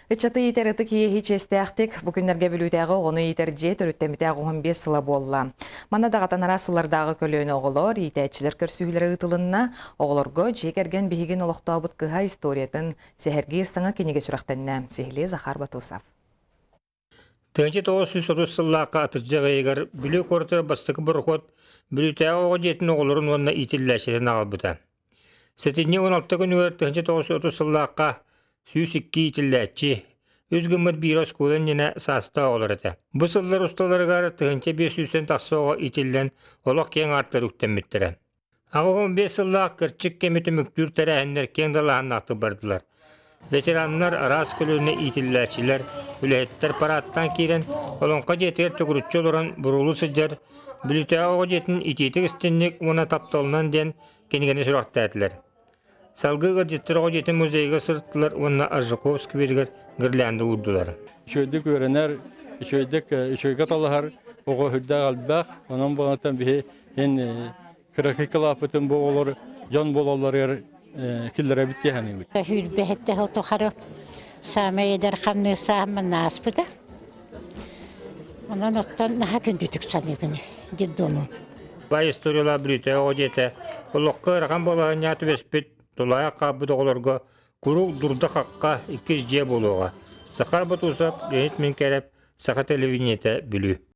Ыччаты иитэр ытык иэһи чиэстээхтик бу күннэргэ Бүлүүтээҕи оҕону иитэр дьиэ төрүттэммитэ 85 сыла буолла. Манна даҕатан араас сыллардааҕы көлүөнэ оҕолор, иитээччилэр көрсүһүүлэрэ ыытылынна. Оҕолорго дьиэ кэргэн биһигин олохтообут кыһа историятын сэһэргиир саҥа кинигэ сүрэхтэннэ. Сиһилии Захар Батусов. 1930 сыллаахха атырдьах ыйыгар Бүлүү куоратыгар бастакы борохуот Бүлүүтээҕи оҕо дьиэтин оҕолорун уонна иитиллээччилэрин аҕалбыта. Сэтинньи 16 күнүгэр 1930 сыллаахха 102 иитиллээччи, үс гыммыт биирэ оскуола иннинэ саастаах оҕолор этэ. Бу сыллар усталарыгар 1500-тэн тахса оҕо иитиллэн олох киэҥ аартыгар үктэммиттэрэ. 85 сыллаах кырдьык кэми түмүктүүр тэрээһиннэр киэҥ далааһыннаахтык бардылар. Ветераннар, араас көлүөнэ иитиллээччилэр, үлэһиттэр параадтаан киирэн, Олоҥхо дьиэтигэр төгүрүччү олорон буруолуу сылдьар Бүлүүтээҕи оҕо дьиэтин итиитик-истинник уонна тапталынан диэн кинигэни сүрэхтээтилэр. Салгыы ыалдьыттар оҕо дьиэтин музейыгар сырыттылар уонна Аржаков скверигэр гирлянда уурдулар. Үчүгэйдик үөрэнэр, үчүгэйдик үчүгэйгэ талаһар оҕо сүрдээх элбэх. Онон буолан биһи ин кыракый кылааппытын бу оҕолор дьон буолалларыгар киллэрэбит дии саныыбыт. Сүүрбэһиттэ сыл тухары саамай эдэр хамныы сааммын ааспыта. Онон оттон наһаа күндүтүк саныыбын детдому. Бай историялаах Бүлүүтэ оҕо дьиэтэ олоххо ыарахан балаһыанньаҕа түбэспит тулаайах хаалбыт оҕолорго куруук дурда-хахха иккис дьиэ буолуоҕа. Захар Ботусов, Леонид Минкерэп, Саха телевидениетэ, Бүлүү.